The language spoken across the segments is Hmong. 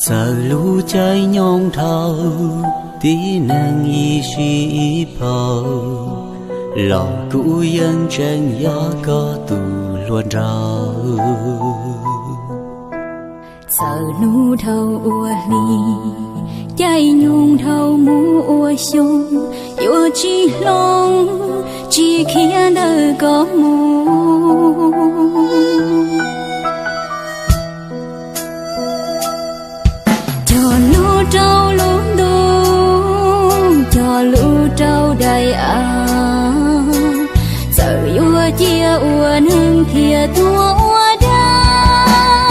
Txawm lub caij nyoog dhau, tib neeg ib sij ib phaum, los kuv yeej tseem yog koj tus hluas nraug. Txawm hnub dhau ua hli, caij nyoog dhau mus ua xyoo, yuav tsis hloov, tsis khiav ntawm koj mus. Cog lub rau lub ntuj, cog lub rau daim av, txawm yuav cia ua neeg thiaj tuag ua dab.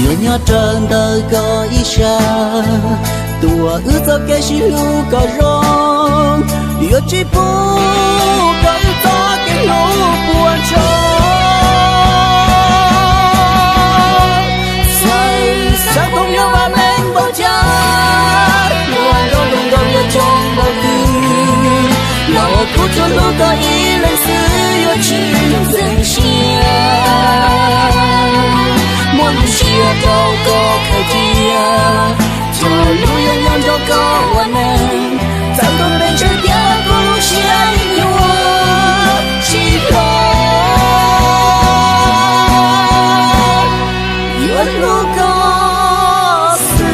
Yuav nyob raws ntawm koj ib sab, tuaj wb txoj kev sib hlub kom zoo, yuav tsis pub kom wb txoj kev hlub puas ntsoog. Xav, xav koom nyob vaj meej npaum cas, ua nraug zoo nraug yuav coob npaum twg, los kuv tsuas hlub koj ib leeg xwb yuav tsis ntxeev siab. Muaj lub siab rau koj khaws cia, cog lub yuav nyob nrog koj ua neej, txawm koj npe ntshe tias kuv lub siab yuav tsis hlob, yuav hlub koj xwb.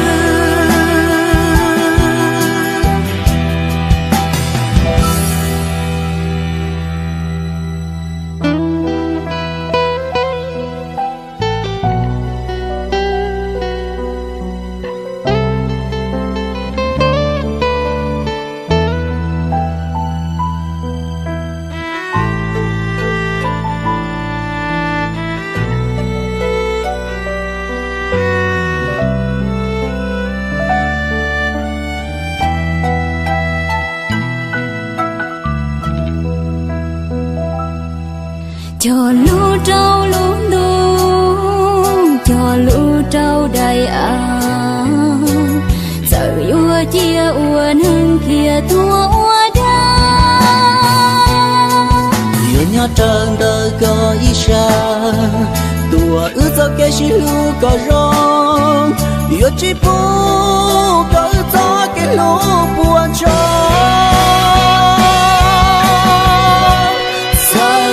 Cog lub rau lub ntuj, cog lub rau daim av, txawm yuav cia ua neeg thiaj tuag ua dab. Yuav nyob raws ntawm koj ib sab, tuaj wb txoj kev sib hlub kom zoo, yuav tsis pub kom wb txoj kev hlub puas ntsoog. Xav,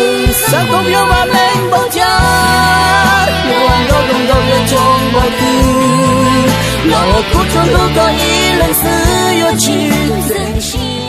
xav koom nyob vaj meej npaum cas, ua nraug zoo nraug yuav coob npaum twg, los kuv tsuas hlub koj ib leeg xwb yuav tsis ntxeev siab.